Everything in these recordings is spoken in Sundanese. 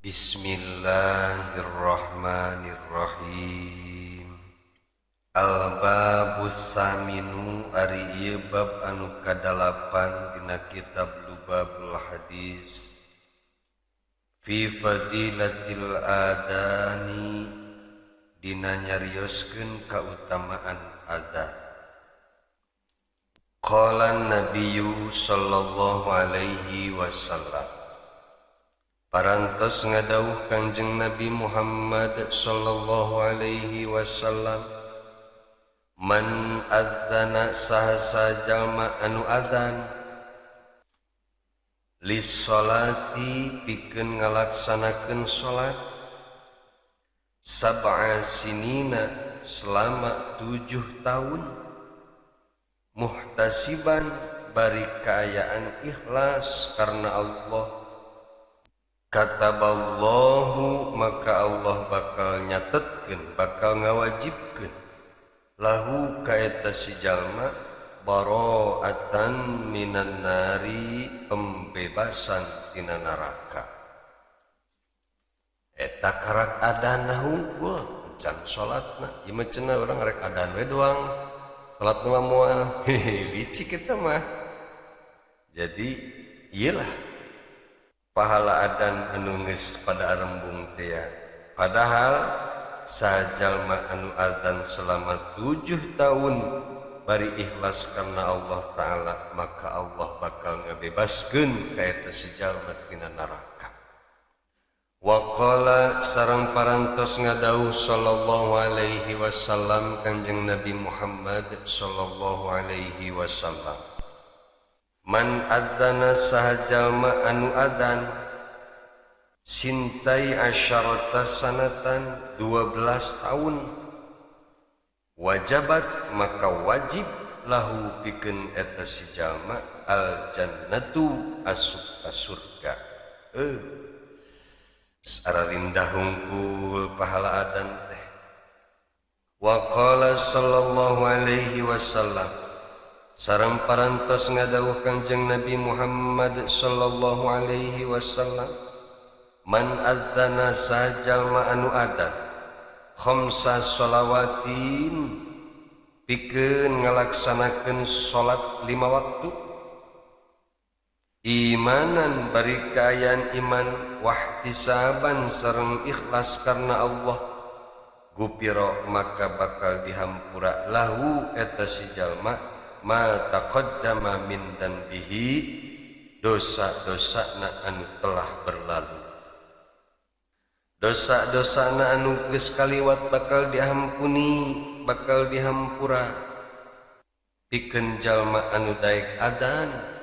Bismillahirrahmanirrahim. Al-babus saminu ari ieu bab anu kadalapan dina kitab Lubabul Hadis fi fadilatil adani dina nyarioskeun kautamaan adzan. Qala Nabiyyu sallallahu alaihi wasallam, parantos ngadawuh Kangjeng Nabi Muhammad sallallahu alaihi wasallam, man adzana saha jalma anu adzan lis-sholati pikeun ngalaksanakeun salat sab'a sinina selama 7 tahun muhtasiban bari kaayaan ikhlas karena Allah, kataballahu maka Allah bakal nyatetkeun bakal ngawajibkeun lahu ka eta si jalma baro'atan minan nari pembebasan tina neraka. Eta karak adana hungkul can salatna ieu mah cenah urang rek adan we doang salat mah moal hehe licik eta mah. Jadi iyalah pahala adan anu geus pada arembung teh ya. Padahal sajalma anu adzan selama 7 tahun bari ikhlas karena Allah Ta'ala maka Allah bakal ngebebaskeun ka eta si jalma tina neraka. Wa qala sareng parantos ngadawuh sallallahu alaihi wasallam Kanjeng Nabi Muhammad sallallahu alaihi wasallam, man adzana saha jalma anu adzan sintai asyarata sanatan 12 tahun wajabat maka wajib lahu pikeun eta si jalma al jannatu asup ka surga. Sararindah hungkul pahala adzan teh. Wa qala sallallahu alaihi wasallam sareng parantos ngadawuh Kangjeng Nabi Muhammad sallallahu alaihi wasallam, man adzana sajalma anu adzan khamsa sholawatin pikeun ngalaksanakeun salat 5 waktu imanan bari kaayaan iman wahtisaban sareng ikhlas karena Allah gupiro maka bakal dihampura lahu eta si jalma ma taqaddama min danbihi dosa-dosana anu telah berlalu. Dosa-dosana anu geus kaliwat bakal dihampuni bakal dihampura pikeun jalma anu daek adzan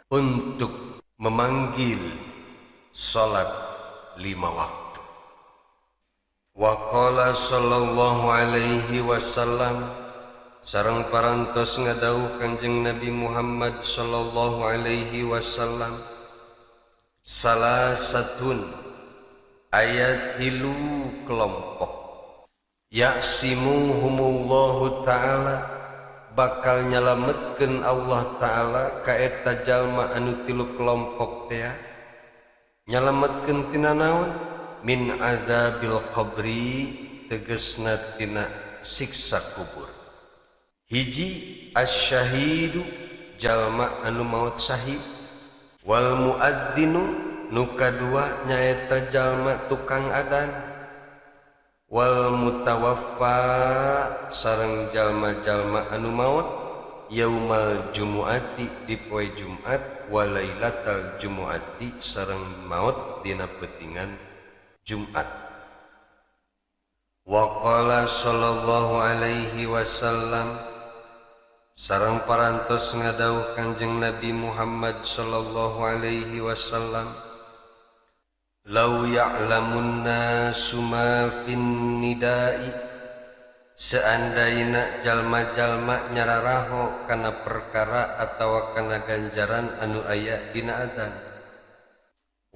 untuk memanggil salat 5 waktu. Wa qala sallallahu alaihi wasallam sareng parantos ngadawuh Kanjeng Nabi Muhammad sallallahu alaihi wasallam, salasatun ayat 3 kelompok ya'simuhumullahu ta'ala bakal nyalametkeun Allah Ta'ala ka eta jalma anu 3 kelompok teh nyalametkeun tina naon min azabil qabri tegesna tina siksa kubur. Hiji asyahidu jalma anu maut syahid, wal muadzinu nu kadua nyaeta jalma tukang adan, wal mutawaffa sareng jalma-jalma anu maut yaumal jumuati di poe Jumat wa lailatal jumuati sareng maut dina peutingan Jumat. Wa qala sallallahu alaihi wasallam sareng parantos ngadawuh Kanjeng Nabi Muhammad sallallahu alaihi wasallam, lau ya'lamun nasu ma fin nida'i seandaina jalma-jalma nyararaho kana perkara atawa kana ganjaran anu aya dina adzan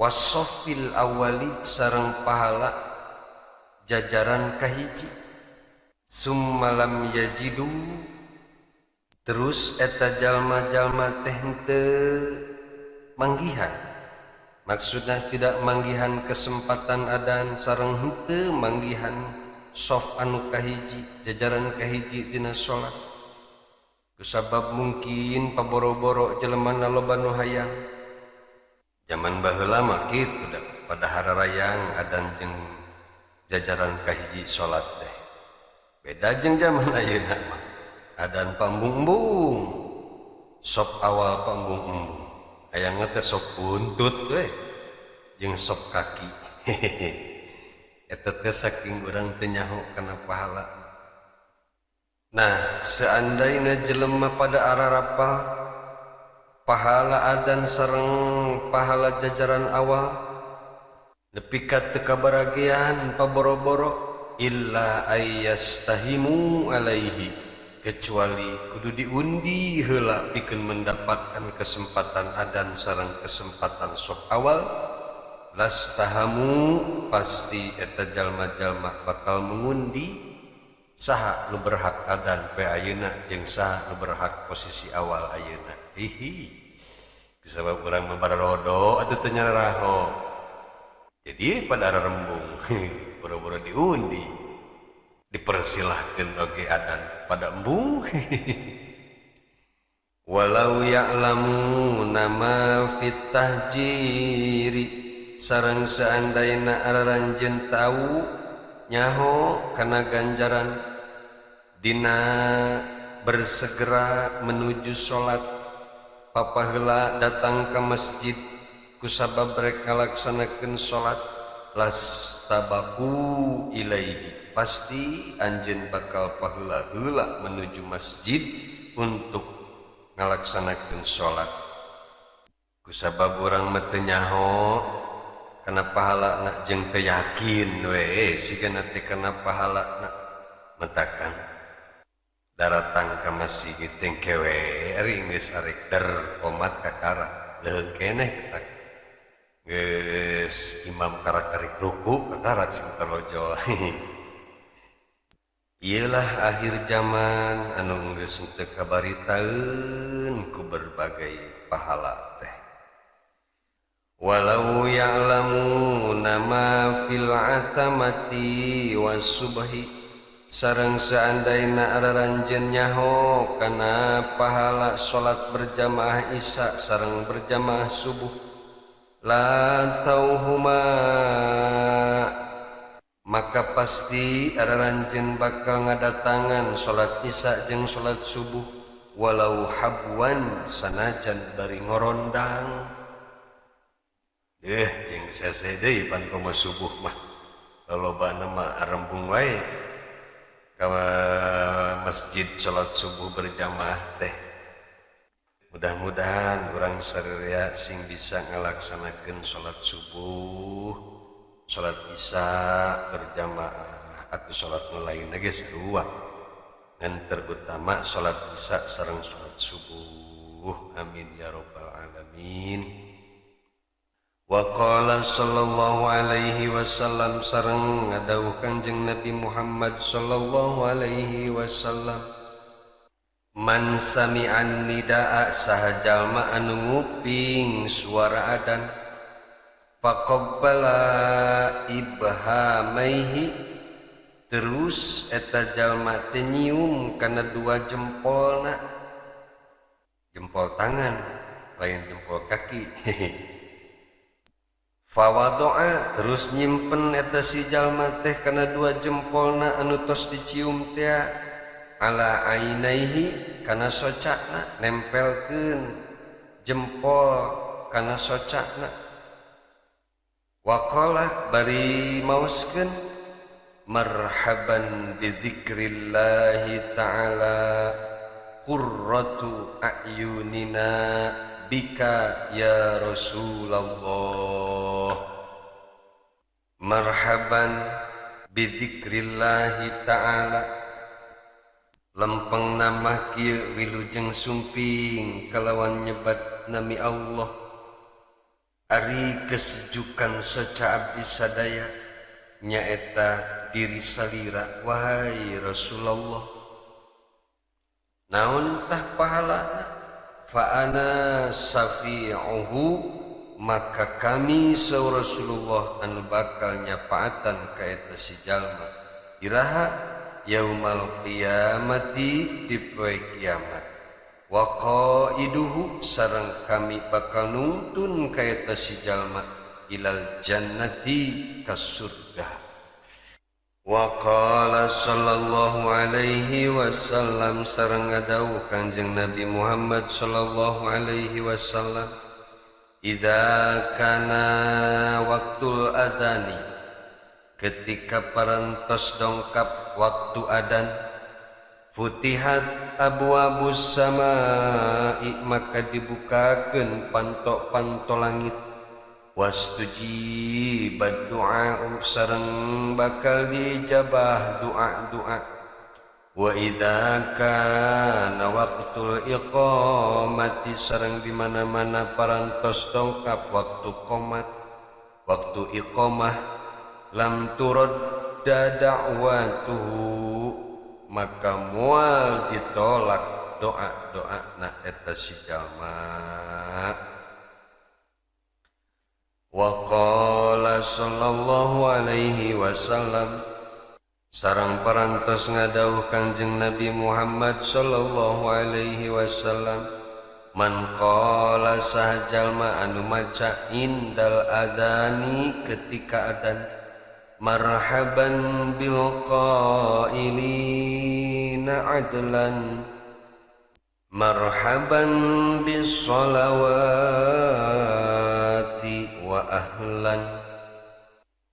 wasofil awali sareng pahala jajaran kahiji summa lam yajidu terus eta jalma-jalma teh henteu manggihan Maksudna tidak manggihan kesempatan adan sareng henteu manggihan sof anu kahiji jajaran kahiji dina salat. Kusabab mungkin paboro-boro jelema loba nu hayang. Zaman baheula mah kitu da pada hararayang adan jeung jajaran kahiji salat teh. Beda jeung zaman ayeuna mah. Adan pambung-embung, sop awal pambung-embung. Hayangna teh sop buntut we jeung sop kaki. Hehehe. Eta teh saking urang teu nyaho kana pahala. Nah, seandainya jelema pada ararapal pahala adan sareng pahala jajaran awal nepi ka teu kabaragean paboro-boro illa ayyastahimu alaihi, kecuali kudu diundi heula pikeun mendapatkan kesempatan adan sareng kesempatan sok awal. Lastahamu pasti eta jalma-jalma bakal mengundi saha nu berhak adan pe ayeuna jeung saha nu berhak posisi awal ayeuna. Hihi, kusabab urang mah bararodo atuh teu nyaraho, jadi pada rembung boro-boro diundi, dipersilahkeun oge adan pada embung. Walau ya'lamu nama fit tahjiri, sareng seandaina araranjeun tahu nyaho kana ganjaran dina bersegera menuju salat, papaheula datang ke masjid kusabab rek ngalaksanakeun salat, lastabaku ilaihi, pasti anjeun bakal paheula-heula menuju masjid untuk ngalaksanakeun salat. Kusabab urang mah teu nyaho kana pahalana jeung teu yakin we sigana teh kana pahalana, mentakan daratang ka masjid teh kewe ari geus arek der komat kakara leuheung keneh ketak geus imam karak-karik ruku kakarak sing terlojol. Iyalah akhir zaman anu geus teu kabaritaeun ku berbagai pahala teh. Walau ya'lamu nama fil atamati was subhi, sareng seandaina araranjeun nyaho kana pahala salat berjamaah isya sareng berjamaah subuh, la tauhuma, maka pasti araranjeun bakal ngadatangan salat isya jeung salat subuh walau habwan sanajan bari ngorondang. Yang sese deui pan komo subuh mah lolobana mah arembung wae ka masjid salat subuh berjamaah teh. Mudah-mudahan urang sararea sing bisa ngalaksanakeun salat subuh, salat isya berjamaah atau salat nu lain ge sarua, ngan terutama salat isya sareng salat subuh. Amin ya rabbal alamin. Wa qala sallallahu alaihi wasallam, sareng ngadawuh Kanjeng Nabi Muhammad sallallahu alaihi wasallam, man sami'an nidaa, saha jalma anu nguping suara adan, faqabbala ibhamaihi, terus eta jalma teh nyium kana dua jempolna, jempol tangan lain jempol kaki. Fawadoa, terus nyimpen eta si jalma teh kana dua jempolna anu tos dicium teh ala ainaihi kana socakna, nempelkeun jempol kana socakna. Waqala bari maoskeun marhaban bidzikrillahi ta'ala qurratu a'yunina bika ya Rasulullah. Marhaban bidzikrillahi ta'ala, lempeng nama kieu wilujeng sumping kalawan nyebat nami Allah. Ari kesejukan saca abdi sadaya nyaeta diri salira wahai Rasulullah. Naon tah pahalana? Fa ana safi'uhu maka kami saur Rasulullah anu bakal nyapaatan ka eta si jalma iraha yaumal qiyamati di poe kiamat wa qaiduhu sareng kami bakal nungtun ka eta si jalma ilal jannati ka surga. Wa qala sallallahu alaihi wasallam sareng ngadawuh Kanjeng Nabi Muhammad sallallahu alaihi wasallam idza kana waktul adani ketika parantos dongkap waktu adan futihat abwabus samai maka dibukakeun panto-panto langit wastujibat du'a sareng bakal dijabah doa-doa wa idza kana waqtul iqamati sareng di mana-mana parantos dongkap waktu qomat waktu iqamah lam turadda da'watuhu maka moal ditolak doa-doa na eta si jalma. Wa qala sallallahu alaihi wasallam sareng parantos ngadawuh Kanjeng Nabi Muhammad sallallahu alaihi wasallam man qala saha jalma anu maca indal adani ketika adan marhaban bil qailina adlan marhaban bis sholawati wa ahlan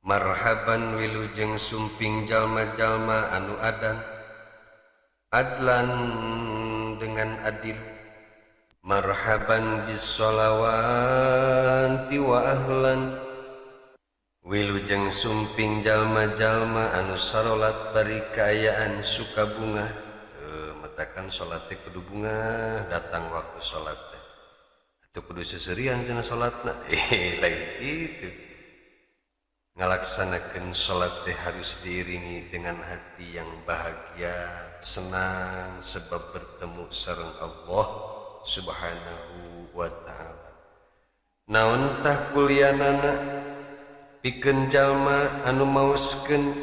marhaban wilujeng sumping jalma-jalma anu adan adlan dengan adil marhaban bis sholawati wa ahlan wilujeng sumping jalma-jalma anu sarolat bari kaayaan suka bunga. Matakan salat teh kudu bunga datang waktu salat teh atuh kudu seserian cenah salatna lain kitu. Ngalaksanakeun salat teh harus diiringi dengan hati yang bahagia, senang sebab bertemu sareng Allah Subhanahu wa ta'ala. Naon tah kulianana pikeun jalma anu maoskeun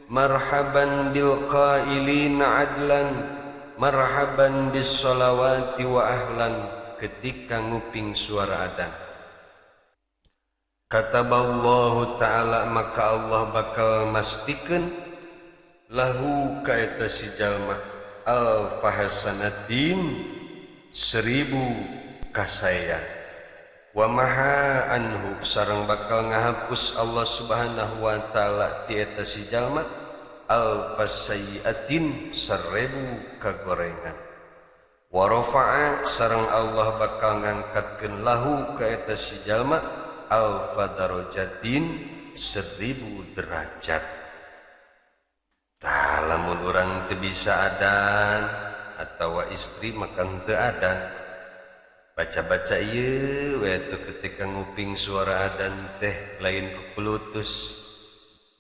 marhaban bil qailina adlan marhaban bis sholawati wa ahlan ketika nguping suara adan. Kataballahu ta'ala maka Allah bakal mastikeun lahu ka eta si jalma alfa hasanatin 1000 kasaya wa maha anhu sareng bakal ngahapus Allah Subhanahu wa ta'ala ti eta si jalma alfa sayyiatin 1000 kagorengan wa rafa'a sareng Allah bakal ngangkatkeun lahu ka eta si jalma alfa darajatin 1000 derajat. Tah lamun urang teu bisa adan atawa istri makan teu adan baca-baca ieu we atuh ketika nguping suara adan teh lain kukulutus.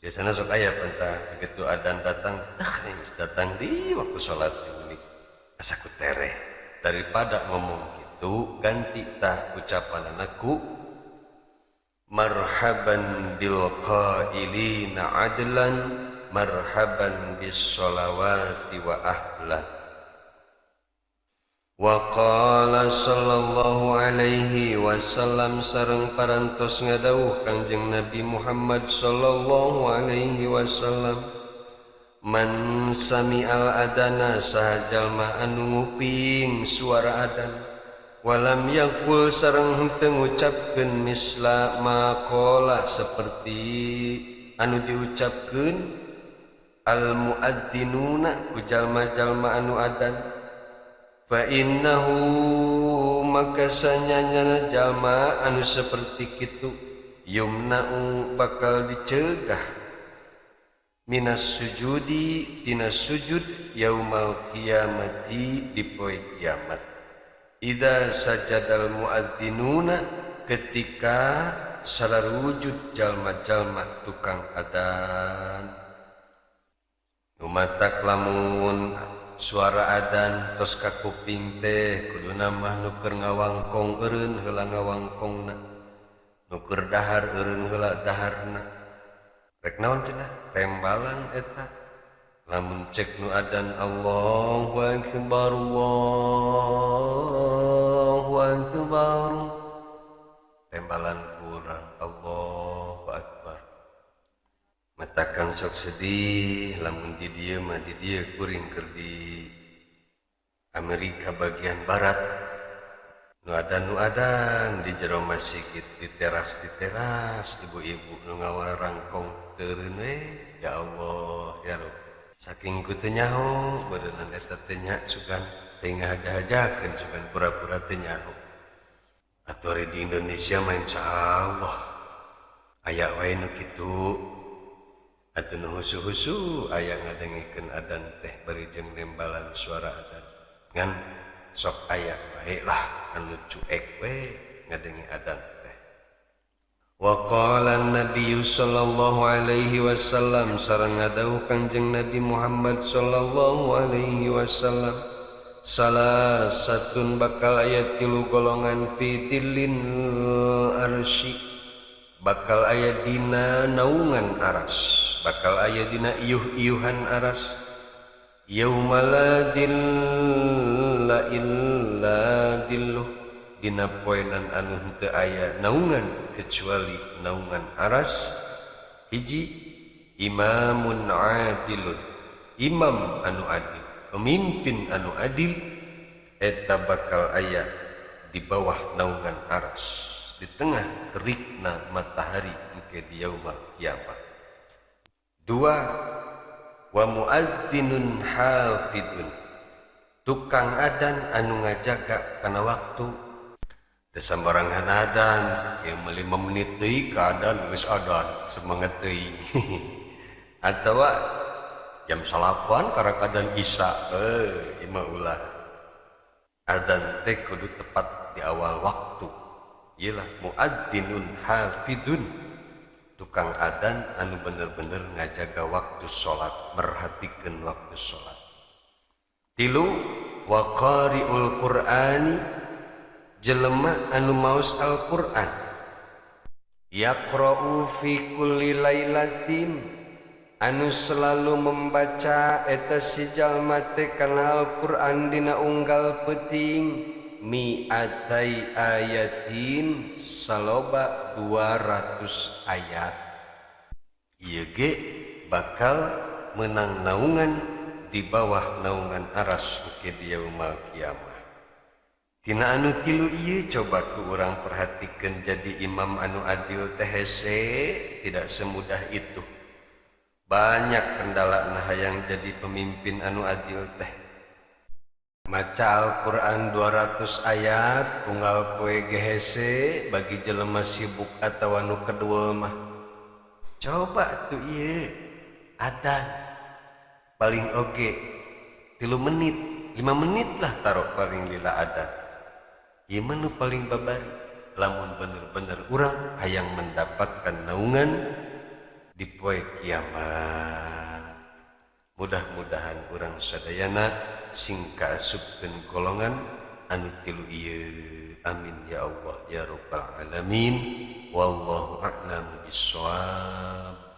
Biasana sok aya pantah begitu adan datang tah geus datang di waktu salat ini asa ku tereh. Daripada ngomong kitu ganti tah ucapan anakku marhaban bil qailina adlan marhaban bis sholawati wa ahlan. Wa qala sallallahu alaihi wasallam sareng parantos ngadawuh Kanjeng Nabi Muhammad sallallahu alaihi wasallam man sami'al adana saha jalma anu nguping suara adan walam yaqul sareng henteu ngucapkeun misla ma qala seperti anu diucapkeun al muadzinuna ku jalma-jalma anu adan fa innahu maka sanyanyana jalma anu seperti kitu yumna'u bakal dicegah minas sujudi tina sujud yaumal qiyamati di poe kiamat idza sajadal muadzinuna ketika sararujud jalma-jalma tukang adan. Numatak lamun suara adan tos ka kuping teh kuduna mah nu keur ngawangkong eureun heula ngawangkongna. Nu keur dahar eureun heula daharna. Rek naon cenah? Tembalan eta. Lamun cek nu adan Allahu akbar Allahu akbar. Tembalan kurang Allahu akbar. Matakan sok sedih lamun di dieu mah di dieu kuring keur di Amerika bagian barat. Nu adan di jero masjid, di teras ibu-ibu nu ngawarangkong teureun we ya Allah ya Rabb. Saking ku teu nyaho beureunnan eta teh nya sugan teu ngahaja-hajakeun sugan pura-pura teu nyaho. Atuh di Indonesia mah insyaallah aya wae nu kitu. Atuh nu husu-husu aya ngadengikeun adan teh bari jeung nembalan suara adan. Ngan sok aya wae lah anu cuek we ngadenge adan teh. Wa qala an-nabiy sallallahu alaihi wasallam sareng ngadawuh Kanjeng Nabi Muhammad sallallahu alaihi wasallam salah satun bakal aya tilu golongan fi dillil arsy bakal aya dina naungan aras bakal aya dina iuh-iuhan aras yauma la dilla illa dilluh dina poenan anu henteu aya naungan kecuali naungan aras. Hiji imamun adilun imam anu adil pemimpin anu adil eta bakal aya di bawah naungan aras di tengah terikna matahari engke di yaumul kiamah. Dua wa muadzinun hafidun tukang adan anu ngajaga kana waktu. Teu sambarangan adan ieu mah 5 menit deui ka adan geus adan semangat teuing. Atawa jam 9 karak adan isya ieu mah ulah. Adan teh kudu tepat di awal waktu. Ieu lah muadzinun hafidun tukang adan anu bener-bener ngajaga waktu salat, merhatikeun waktu salat. Tilu wa qari'ul qur'ani jelema anu maos Al-Qur'an yaqra'u fi kulli lailatin anu selalu membaca eta si jalma teh kana Al-Qur'an dina unggal peuting mi'atai ayatin saloba 200 ayat. Ieu ge bakal menang naungan di bawah naungan aras engke di yaumul kiamah. Tina anu tilu ieu coba ku urang perhatikeun jadi imam anu adil teh hese tidak semudah itu. Banyak kendala nah hayang jadi pemimpin anu adil teh. Maca Al-Qur'an 200 ayat unggal poe ge hese bagi jelema sibuk atawa nu kedua mah. Coba tuh ieu adan paling oge 3 menit 5 menit lah taruh paling lila adan. Ieu mah nu paling babari lamun bener-bener urang hayang mendapatkan naungan di poe kiamat. Mudah-mudahan urang sadayana sing kaasupkeun golongan anu tilu ieu. Amin ya Allah ya rabbal alamin. Wallahu a'lam bissawab.